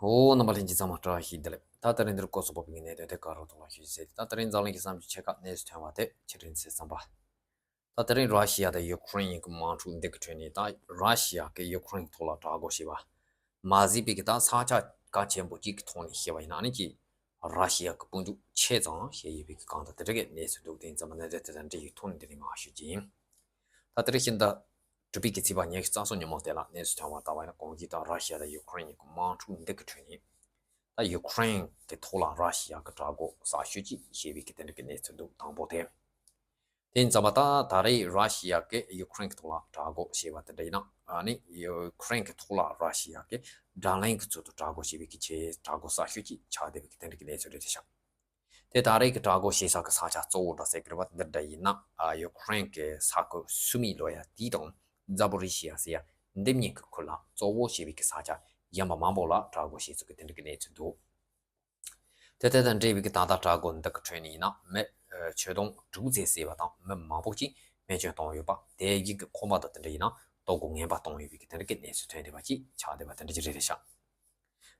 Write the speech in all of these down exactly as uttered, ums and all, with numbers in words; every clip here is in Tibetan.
ཨོ། རྣམ་པ་ལྷན་རྒྱས་ཚང་མ་བཀྲ་ཤིས་བདེ་ལེགས། ད་དེ་རིང་འདིར་སྐོར་ཚོགས་པ་པའི་གནད་དོན་དེ་ག་རོ་ཐོག་ལ་ཞུས་ཟེར། ད་དེ་རིང་འཛམ་གླིང་གི་བསམ་ཚུལ་ཆེ་ཁག་གནས་སུ་ཐོན་པ་དེ་ཕྱི་དྲན་ཚེས་བརྩམས་པ། ད་དེ་རིང་ར་ཤི་ཡ་དང་ཡུ་ཁུ་རེན་གཉིས་ཀྱི་དམག་འཁྲུག་འདི་གི་ཁྲོད་ནས་ད་ར་ཤི་ཡ་གིས་ཡུ་ཁུ་རེན་གྱི་ཐོག་ལ་དྲག་རྒོལ་བྱས་པ། མ་ཟད་པའི་གི་ད་ས་ཆ་གལ་ཆེན་པོ་གཅིག་གི་ཐོག་ནས་བཤད་པ་ཡིན་ན་ནི་གི་ར་ཤི་ཡ་གི་དཔུང་འཇུག་ཆེ་ཙང་ཞེས་ཡོད་པའི་གི་གང་ལྟར་དེ་འདྲ་གི་གནས་ཚུལ་འདུག་དེ་ཡིན་ཙང་མ་གནད་དོན་དེ་དང་འབྲེལ་ཡོད་ཐོག་ནས་འདི་ནས་མར་ཞུ་རྒྱུ་ཡིན། ད་དེ་རིང་ཕྱི་ཟླ་དྲུག་པའི་གི་ཚེས་པ་ཉི་ཤུ་རྩ་གསུམ་ཉིན་མོ་དེ་ལ་གནས་ཚུལ་ཐོན་པ་ལྟ་བ་ཡིན་ན། གོང་གི་ད་ར་ཤི་ཡ་དང་ཡུ་ཁུ་རེན་གཉིས་ཀྱི་དམག་འཁྲུག་འདི་གི་ཁྲོད་ནས་ད་ཡུ་ཁུ་རེན་གྱི་ཐོག་ལ་ར་ཤི་ཡ་གི་དྲག་རྒོལ་ཟ་ཤུགས་ཀྱིས་བྱས་པའི་གི་དེ་འདྲ་གི་གནས་ཚུལ་འདུག་དང་པོ་དེ། དེ་ཡིན་ཙང་མ་ད་ད་རེས་ར་ཤི་ཡ་གིས་ཡུ་ཁུ་རེན་གྱི་ཐོག་ལ་དྲག་རྒོལ་བྱས་པ་དེ་འདྲ་ཡིན་ན། ཨ་ནི་ཡུ་ཁུ་རེན་གྱི་ཐོག་ལ་ར་ཤི་ཡ་གིས་དྲག་ལན་གྱི་ཚུལ་དུ་དྲག་རྒོལ་བྱས་པའི་གི་ཆེས་དྲག་རྒོལ་ཟ་ཤུགས་ཀྱིས་ཆགས་བསྡད་པའི་གི་དེ་འདྲ་གི་གནས་ཚུལ་རེད་དེ་ཤག་དེ་ད་རེས་ཀྱི་དྲག་རྒོལ་བྱེད་ས་གི་ས་ཆ་གཙོ་བོ་འདྲ་ཟེར་གི་རེད་བ། འདི་འདྲ་ཡིན་ན། ཨ། ཡུ་ཁུ་རེན་གྱི་ས་ཁུལ་སུ་མི་ལོ་ཡ་དེ་དང་ཛ་པོ་རི་ཤི་ཡ་ཟེར་ཡ་འདི་གཉིས་ཀྱི་ཁུལ་ལ་གཙོ་བོ་བྱས་པའི་གི་ས་ཆ་གཞན་པ་མང་པོ་ལ་དྲག་རྒོལ་བྱས་ཚུལ་གྱི་དེ་འདྲ་གི་གནས་ཚུལ་འདུག་དེ་དེ་དང་འབྲེལ་བའི་གི་ད་ལྟ་དྲག་རྒོལ་འདི་གི་ཁྲོད་ནས་ཡིན་ན་མི་ཆོས་དོན་དྲུག་ཙམ་ཟེར་བ་དང་མི་མང་པོ་ཅིག་རྨས་སྐྱོན་བཏང་ཡོད་པ། དེ་བཞིན་གྱི་ཁང་པ་དང་དེ་འདྲ་ཡིན་ན་ཏོག་གོ་ངན་པ་བཏང་ཡོད་པའི་གི་དེ་འདྲ་གི་གནས་ཚུལ་ཐོན་བསྡད་པ་ཅིག་ཆགས་བསྡད་པ་དེ་འདྲ་ཅིག་རེད་རེད་ཤག་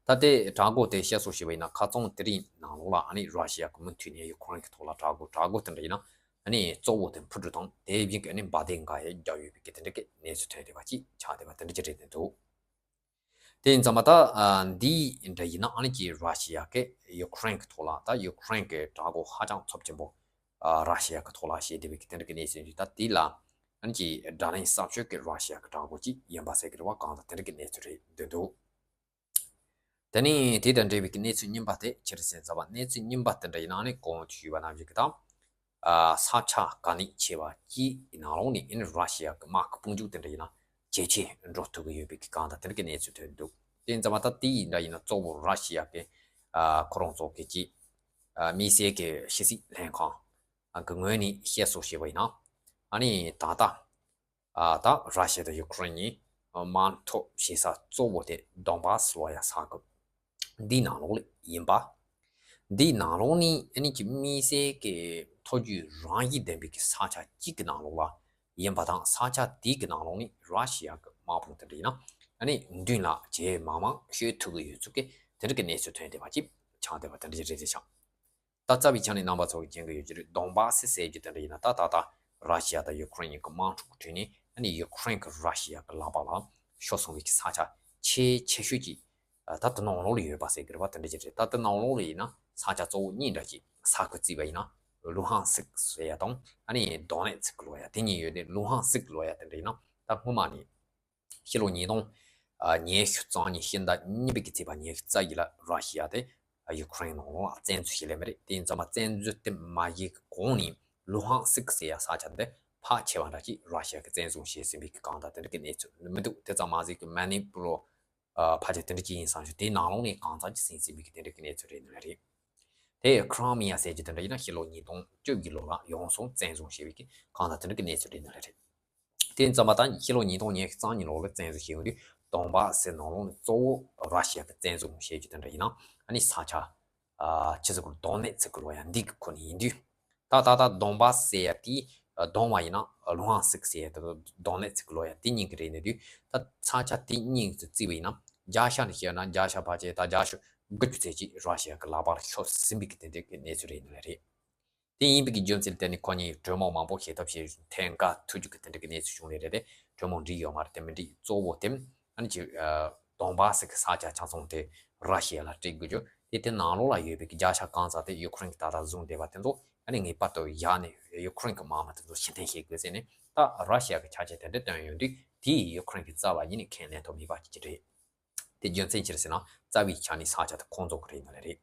ད་ལྟའི་དྲག་རྒོལ་དེ་བཤད་སྲོལ་ཞིག་ཡིན་ན། ཁ་རྩང་དེ་རིང་ནང་ལོགས་ལ་ཨ་ནི་ར་ཤི་ཡ་གི་མུ་མཐུད་ནས་ཡུ་ཁུ་རེན་གྱི་ཐོག་ལ་དྲག་རྒོལ་དྲག་རྒོལ་དེ་འདྲ་ཡིན་ན་ཨ་ནི་གཙོ་བོ་དེ་འཕུར་གྲུ་དང་དེ་བཞིན་གྱི་ཨ་ནི་འབར་མདེལ་འགའ་ཡང་བརྒྱབ་ཡོད་པའི་གི་དེ་འདྲ་གི་གནས་ཚུལ་ཐོན་བསྡད་པ་ཅིག་ཆགས་བསྡད་པ་དེ་འདྲ་ཅིག་རེད་འདུག་དེ་ཡིན་ཙང་མ་ད་ཨ་འདི་འདྲ་ཡིན་ན་ཨ་ནི་ཀྱི་ར་ཤི་ཡ་གི་ཡུ་ཁུ་རེན་གྱི་ཐོག་ལ་ད་ཡུ་ཁུ་རེན་གྱི་དྲག་རྒོལ་ཧ་ཅང་ཚབས་ཆེན་པོ་ཨ་ར་ཤི་ཡ་གི་ཐོག་ལ་བྱས་བསྡད་པའི་གི་དེ་འདྲ་གི་གནས་ཚུལ་འདུག་ད་དེ་ལ་ཨ་ནི་ཀྱི་དགྲ་ལན་གསབ་ཤོས་ཀྱི་ར་ཤི་ཡ་གི་དྲག་རྒོལ་ཅིག་ཡིན་པ་ཟེར་གི་རེད་བ། གང་ལྟར་དེ་འདྲ་གི་གནས་ཚུལ་རེད་འདུག་དེ་ནས་དེ་དང་འབྲེལ་བའི་གནས་ཚུལ་རྙིང་པ་དེ་ཕྱིར་གསན་ཚར་བ། གནས་ཚུལ་རྙིང་པ་དེ་འདྲ་ཡིན་ན་ནི་གོང་དུ་ཞུས་པ་ནང་བཞིན་གྱི་དང་། ཨ། ས་ཆ་དཀའ་གནད་ཆེ་བ་གཅིག་གི་ནང་ལོགས་ནས་ཨ་ནི་ར་ཤི་ཡ་གི་དམག་གི་དཔུང་འཇུག་དེ་འདྲ་ཡིན་ན་ཇེ་ཆེ་འགྲོ་ཐུབ་ཀྱི་ཡོད་པའི་གི་གང་ལྟར་དེ་འདྲ་གི་གནས་ཚུལ་ཐོན་འདུག་དེ་ཡིན་ཙང་མ་ད་དེ་ཡིན་འདྲ་ཡིན་ན་གཙོ་བོ་ར་ཤི་ཡ་གི་ཨ་ཁོ་རང་ཚོ་གི་གཅིག་ཨ་དམིགས་བསལ་གྱི་ཕྱི་སྲིད་ལྷན་ཁང་གི་ངོས་ནས་བཤད་སྲོལ་བྱས་པ་ཡིན་ན། ཨ་ནི་ད་ལྟ། ཨ། ད་ར་ཤི་ཡ་དང་ཡུ་ཁུ་རེན་གཉིས་དམག་འཁྲུག་བྱེད་ས་གཙོ་བོ་དེ་དོན་བཱ་སི་ལབ་ཡ་ས་ཁུལ་འདིའི་ནང་ལོགས་ལ་ཡིན་པ། འདིའི་ནང་ལོགས་ནས་ཨ་ནི་ཀྱི་དམིགས་བསལ་གྱི་ཐོ་རྒྱུས་རང་བཞིན་ལྡན་པའི་གི་ས་ཆ་གཅིག་གི་ནང་ལོགས་ལ་ཡིན་པ་དང་། ས་ཆ་དེའི་གི་ནང་ལོགས་ནས་ར་ཤི་ཡ་གི་དམག་དཔུང་དེ་འདྲ་ཡིན་ན་ཨ་ནི་མདུན་ལ་ཇེ་མང་མང་ཤོད་ཐུབ་ཀྱི་ཡོད་ཚུལ་གྱི་དེ་འདྲ་གི་གནས་ཚུལ་ཐོན་བསྡད་པ་ཅིག་ཆགས་བསྡད་པ་དེ་འདྲ་ཅིག་རེད་ཟེར་ཤག་ད་རྩ་བའི་ཆ་ནས་རྣམ་པ་ཚོ་གིས་མཁྱེན་གྱི་ཡོད་ཀྱི་རེད། དོན་བཱ་སི་ཟེར་རྒྱུ་དེ་འདྲ་ཡིན་ན་ད་ད་ལྟ་ར་ཤི་ཡ་དང་ཡུ་ཁུ་རེན་གཉིས་ཀྱི་དམག་འཁྲུག་གི་ཁྲོད་ནས་ཨ་ནི་ཡུ་ཁུ་རེན་གྱིས་ར་ཤི་ཡ་གི་ལག་པ་ལ་ཤོར་སོང་བའི་གི་ས་ཆ་ཆེས་ཆེ་ཤོས་ཀྱི་ད་དེ་ནང་ལོགས་ལ་ཡོད་པ་ཟེར་གྱི་རེད་བ། དེ་འདྲ་ཅིག་རེད། ད་དེ་ནང་ལོགས་ལ་ཡིན་ན་ས་ཆ་གཙོ་བོ་གཉིས་འདྲ་ཅིག་ས་ཁུལ་བརྩིས་པ་ཡིན་ན་ལུ་ཧན་སིག་ཟེར་ཡ་དང་ཨ་ནི་དོ་ནེ་ཚིག་ལབ་ཡ་དེ་གཉིས་ཡོད་དེ། ལུ་ཧན་སིག་ལབ་ཡ་དེ་འདྲ་ཡིན་ན་ད་སྔོན་མ་ནས་ཕྱི་ལོ་ཉིས་སྟོང་ཉི་ཤུ་རྩ་གཉིས་ཕྱི་ཟླ་གཉིས་པའི་གི་ཚེས་པ་ཉི་ཤུ་རྩ་བཞི་ལ་ར་ཤི་ཡ་དེ་ཡུ་ཁུ་རེན་ནང་ལོགས་ལ་བཙན་འཛུལ་བྱས་ལེ་མ་རེད། དེ་ཡིན་ཙང་མ་བཙན་འཛུལ་དེ་མ་བྱས་གི་གོང་ནས་ལུ་ཧན་སིག་ཟེར་ཡ་ས་ཆ་འདི་ཕལ་ཆེ་བ་འདྲ་ཅིག་ར་ཤི་ཡ་གིས་བཙན་བཟུང་བྱས་ཟིན་པའི་གི་གང་ལྟར་དེ་འདྲ་གི་གནས་ཚུལ་མི་འདུག་དེ་ཙམ་མ་ཟད་གི་མ་ནི་པུ་རོ་ཕལ་ཆེར་དེ་འདྲ་ཅིག་ཡིན་བསམ་ཞིང་། དེའི་ནང་ལོགས་ནས་གང་ཙམ་ཅིག་ཟིན་ཟིན་པའི་གི་དེ་འདྲ་གི་གནས་ཚུལ་རེད་འདུག་ལེ་རེད། དེ་ཁི་རི་མི་ཡ་ཟེར་རྒྱུ་དེ་འདྲ་ཡིན་ན་ཕྱི་ལོ་ཉིས་སྟོང་བཅུ་བཞི་ལོ་ལ་ཡོངས་སུ་བཙན་བཟུང་བྱས་པའི་གི་གང་ལྟར་དེ་འདྲ་གི་གནས་ཚུལ་རེད་འདུག་ལེ་རེད། དེ་ཡིན་ཙང་མ་ད་ཕྱི་ལོ་ཉིས་སྟོང་ཉི་ཤུ་རྩ་གཉིས་ལོ་ལ་བཙན་བཟུང་བྱས་ཡོང་དུས་དོན་བཱ་སི་ནང་ལོགས་ནས་གཙོ་བོ་ར་ཤི་ཡ་གིས་བཙན་བཟུང་བྱས་རྒྱུ་དེ་འདྲ་ཡིན་ན་ཨ་ནི་ས་ཆ་ཨ་ཆི་ཟེར་དགོས་རེད། དོ་ནེ་ཚིག་ལབ་ཡ་འདི་གི་ཁུལ་ནས་ཡིན་དུས། ད་ད་ད་དོན་བཱ་སི་ཟེར་ཡ་དེ་ཨ་དོན་བ་ཡིན་ན་ལུ་ཧན་སིག་ཟེར་ཡ་དེ་དོ་ནེ་ཚིག་ལབ་ཡ་དེ་གཉིས་ཀྱི་རེད་འདུག་ད་ས་ཆ་དེ་གཉིས་སུ་བརྩིས་པ་ཡིན་ན་བརྒྱ་ཆ་ནས་བཤད་ན་བརྒྱ་ཆ་ཕལ་ཆེར་ད་བརྒྱ་ཆ་དགུ་བཅུ་ཙམ་ཅིག་ར་ཤི་ཡ་གི་ལག་པར་ཤོར་ཟིན་པའི་གི་དེ་འདྲའི་གི་གནས་ཚུལ་རེད་འདུག་ལེ་རེད། དེ་ཡིན་པའི་གི་རྒྱུ་མཚན་དེ་ནི་ཁོ་གཉིས་གྲོས་མོལ་མང་པོ་བྱས་ཐབས་བྱས་ཐེངས་འགའ་ཐུག་རྒྱུ་གི་དེ་འདྲ་གི་གནས་ཚུལ་བྱུང་ནས་རེད་དེ། གྲོས་མོལ་འགྲིག་ཡོད་མ་རེད་དེ་མི་འགྲིག་གཙོ་བོ་དེ་ཨ་ནི་ཅིག་ཨ་དོན་བཱ་སི་གི་ས་ཆ་ཆ་ཚང་དེ་ར་ཤི་ཡ་ལ་སྤྲད་དགོས་རྒྱུ་དེ། དེ་ནང་ལོགས་ལ་ཡོད་པའི་གི་བརྒྱ་ཆ་གང་ཙམ་དེ་ཡུ་ཁུ་རེན་གྱིས་ད་ལྟ་བཟུང་བསྡད་པ་དེ་ཚོ་ཨ་ནི་ངེས་པར་དུ་བཞག་ནས་ཡུ་ཁུ་རེན་གྱི་དམག་མི་དེ་ཚོ་ཕྱིར་འཐེན་བྱེད་དགོས་ཟེར་ནས་ད་ར་ཤི་ཡ་གི་ཆ་རྐྱེན་དེ་འདྲ་བཏོན་ཡོང་དུས། དེ་ཡིས་ཡུ་ཁུ་རེན་གྱིས་རྩ་བ་ཉིད་ནས་ཁས་ལེན་ཐབས་མེད་པ་ཅིག་རེད། དེ་རྒྱུ་མཚན་ཅི་རེད་ཟེར་ན་རྩ་བའི་ཆ་ནས་ས་ཆ་དེ་ཁོང་ཚོ་གི་རེད་འདུག་ལེ་རེད།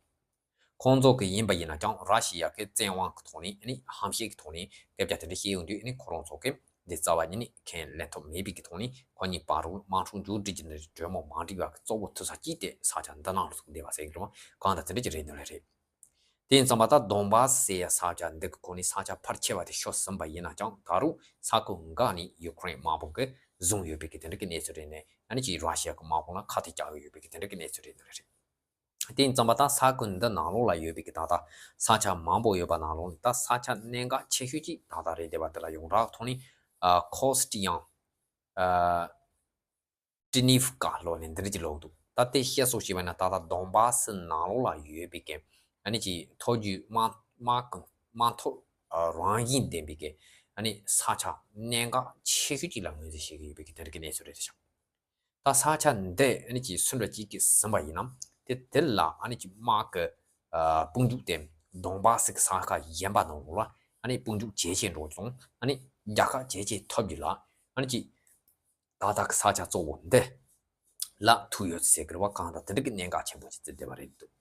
ཁོང་ཚོ་གི་ཡིན་པ་ཡིན་ན་ཀྱང་ར་ཤི་ཡ་གི་བཙན་དབང་གི་ཐོག་ནས་ཨ་ནི་ཧམ་བཤད་ཀྱི་ཐོག་ནས་སྐད་ཆ་དེ་འདྲ་བཤད་ཡོང་དུས་ཨ་ནི་ཁོ་རང་ཚོ་གིས་འདི་རྩ་བ་ཉིད་ནས་ཁས་ལེན་ཐབས་མེད་པའི་གི་ཐོག་ནས་ཁོ་གཉིས་བར་དུ་དམག་འཁྲུག་མཇུག་སྒྲིལ་རྒྱུ་འདི་གྲོས་མོལ་མ་འགྲིག་པ་གི་གཙོ་བོ་ཐུག་ས་གཅིག་དེ་ས་ཆ་འདི་ནང་ལ་ཐུག་བསྡད་པ་ཟེར་གི་རེད་བ། གང་ལྟར་དེ་འདྲ་ཅིག་རེད་འདུག་ལེ་རེད། དེ་ཡིན་ཙང་མ་ད་དོན་བཱ་སི་ཟེར་ཡ་ས་ཆ་འདི་གི་ཁོ་ནི་ས་ཆ་ཕལ་ཆེ་བ་དེ་ཤོར་ཟིན་པ་ཡིན་ན་ཀྱང་ད་རུང་ས་ཁུལ་འགའ་ནི་ཡུ་ཁུ་རེན་དམག་དཔུང་གིས་བཟུང་ཡོད་པའི་གི་དེ་འདྲ་གི་གནས་ཚུལ་རེད་ནས་ཨ་ནི་ཅིག་ར་ཤི་ཡ་གི་དམག་དཔུང་ལ་ཁ་གཏད་བཅག་གི་ཡོད་པའི་གི་དེ་འདྲ་གི་གནས་ཚུལ་རེད་འདུག་ལེ་རེད། དེ་ཡིན་ཙང་མ་ད་ས་ཁུལ་འདི་ནང་ལོགས་ལ་ཡོད་པའི་གི་ད་ལྟ་ས་ཆ་མང་པོ་ཡོད་པ་ནང་ལོགས་ནས་ད་ས་ཆ་གནད་འགག་ཆེ་ཤོས་ཅིག་ད་ལྟ་རེད་འདུག་པ་འདི་ལ་ཡོངས་གྲགས་ཐོག་ནས་ཨ་ཁོ་སི་ཏི་ཡང་ཨ་ཏི་ནིབ་ཀ་ལབ་ནས་འདི་འདྲ་ཅིག་ལབ་འདུག་ད་དེ་བཤད་སོ་ཞེས་པ་ན་ད་ལྟ་དོང་པ་སི་ནང་ལོགས་ལ་ཡོད་པའི་གི་ཨ་ནི་ཅིག་ཐོག་རྒྱུ་དམག་དམག་གི་དམག་ཐོག་རང་བཞིན་ལྡན་པའི་གི་ཨ་ནི་ས་ཆ་གནད་འགག་ཆེ་ཤོས་ཅིག་ལ་ངོས་འཛིན་བྱེད་ཀྱི་ཡོད་པའི་གི་དེ་འདྲ་གི་གནས་ཚུལ་རེད་ཤག་ད་ས་ཆ་འདི་ཨ་ནི་ཅིག་སུ་འདྲ་ཅིག་གིས་ཟིན་པ་ཡིན་ན་དེ་དེ་ལ་ཨ་ནི་ཅིག་དམག་གི་དཔུང་འཇུག་དེ་དོང་པ་སི་གི་ས་ཁ་གཞན་པ་ནང་ལོགས་ལ་ཨ་ནི་དཔུང་འཇུག་ཇེ་ཆེ་འགྲོ་སོང་ཨ་ནི་རྒྱལ་ཁ་ཇེ་ཆེ་ཐོབ་རྒྱུ་ལ་ཨ་ནི་ཅིག་ད་ལྟ་གི་ས་ཆ་གཙོ་བོ་འདི་ལ་ཐུག་ཡོད་ཟེར་གི་རེད་བ། གང་ལྟར་དེ་འདྲ་གི་གནད་འགག་ཆེན་པོ་ཅིག་བརྩིས་བསྡད་པ་རེད་འདུག་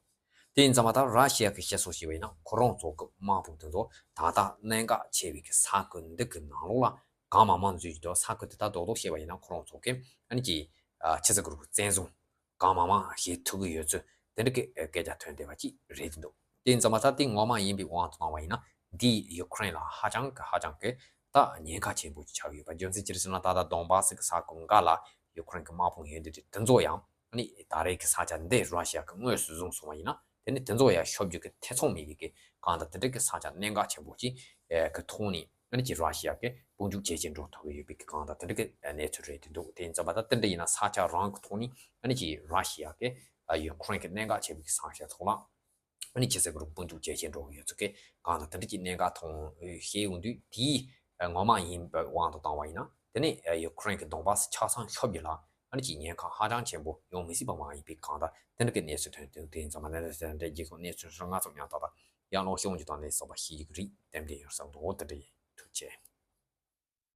དེ་ཡིན་ཙང་མ་ད་ར་ཤི་ཡ་གི་བཤད་སྲོལ་ཞིག་ཡོད་ན་ཁོ་རང་ཚོ་གི་དམག་དཔུང་དེ་ཚོ་ད་ལྟ་གནད་འགག་ཆེ་བའི་གི་ས་ཁུལ་འདི་གི་ནང་ལོགས་ལ་གང་མང་མང་འཛུལ་གྱི་འདུག་ས་ཁུལ་དེ་ད་རྡོག་རྡོག་བཤད་པ་ཡིན་ན་ཁོ་རང་ཚོ་གི་ཨ་ནི་ཅིག་ཆི་ཟེར་གི་རེད། བཙན་བཟུང་གང་མང་མང་བྱེད་ཐུབ་ཀྱི་ཡོད་ཚུལ་དེ་འདྲ་གི་སྐད་ཆ་ཐོན་བསྡད་པ་ཅིག་རེད་འདུག་དེ་ཡིན་ཙང་མ་ད་དེ་ངོ་མ་ཡིན་པའི་དབང་དུ་བཏང་བ་ཡིན་ན་འདིས་ཡུ་ཁུ་རེན་ལ་ཧ་ཅང་གི་ཧ་ཅང་གི་ད་ཉེན་ཁ་ཆེན་པོ་ཅིག་ཆགས་ཡོད་པ། རྒྱུ་མཚན་ཅི་རེད་ཟེར་ན་ད་ལྟ་དོང་པ་སི་གི་ས་ཁུལ་འགའ་ལ་ཡུ་ཁུ་རེན་གི་དམག་དཔུང་ཡོད་འདི་དེ་ཚོ་ཡང་ཨ་ནི་ད་རེས་ཀྱི་ས་ཆ་འདི་ར་ཤི་ཡ་གི་དངོས་སུ་བཟུང་སོང་བ་ཡིན་ན་དེ་ནི་དེ་ཚོ་ཡང་ཤོར་རྒྱུ་གི་ཐེ་ཚོམ་མེད་ཀྱི་གི་གང་ལྟར་དེ་འདྲ་གི་ས་ཆ་གནད་འགག་ཆེན་པོ་ཅིག་གི་ཐོག་ནས་ཨ་ནི་ཅིག་ར་ཤི་ཡ་གི་དཔུང་འཇུག་ཇེ་ཆེར་འགྲོ་ཐུབ་ཀྱི་ཡོད་པའི་གི་གང་ལྟར་དེ་འདྲ་གི་གནས་ཚུལ་རེད་དེ་འདུག་དེ་ཡིན་ཙང་མ་ད་དེ་འདྲ་ཡིན་ན་ས་ཆ་རང་གི་ཐོག་ནས་ཨ་ནི་ཅིག་ར་ཤི་ཡ་གི་ཡུ་ཁུ་རེན་གི་གནད་འགག་ཆེ་བའི་གི་ས་ཆ་ཐོག་ལ་ཨ་ནི་ཁྱེད་ཚོ་གི་དཔུང་འཇུག་ཇེ་ཆེར་འགྲོ་གི་ཡོད་ཚུལ་གི་གང་དང་དེ་འདྲ་གྱི་གནད་འགག་མཐོང་ཤེས་ཡོང་དུས་དེའི་ངོ་མ་ཡིན་པའི་དབང་དུ་བཏང་བ་ཡིན་ན་དེ་ནི་ཡུ་ཁུ་རེན་གྱི་དོང་པ་སི་ཆ་ཚང་ཤོར་རྒྱུ་ལ་ཨ་ནི་ཅིག་ཉེན་ཁ་ཧ་ཅང་ཆེན་པོ་ཡོང་མི་སྲིད་པ་མ་ཡིན་པའི་གང་དང་དེ་འདྲ་གི་གནས་ཚུལ་ཐོན་དུས་དེ་ཡིན་ཙང་མ་ནི་རེད་ཟེར་འདྲ་རྒྱལ་ཁབ་གནས་ཚུལ་ཧྲིལ་ང་ཚོ་མཉམ་ཐག་དང་ཡང་ལོ་ཤོང་རྒྱུ་དང་ལས་སོགས་པ་ཤེས་རྒྱུ་གི་རིགས་ཏན་ཏན་ཡོད་བསམ་འདུག་འོ་དེ་འདྲ་ཡིན། ཐུགས་རྗེ་ཆེ།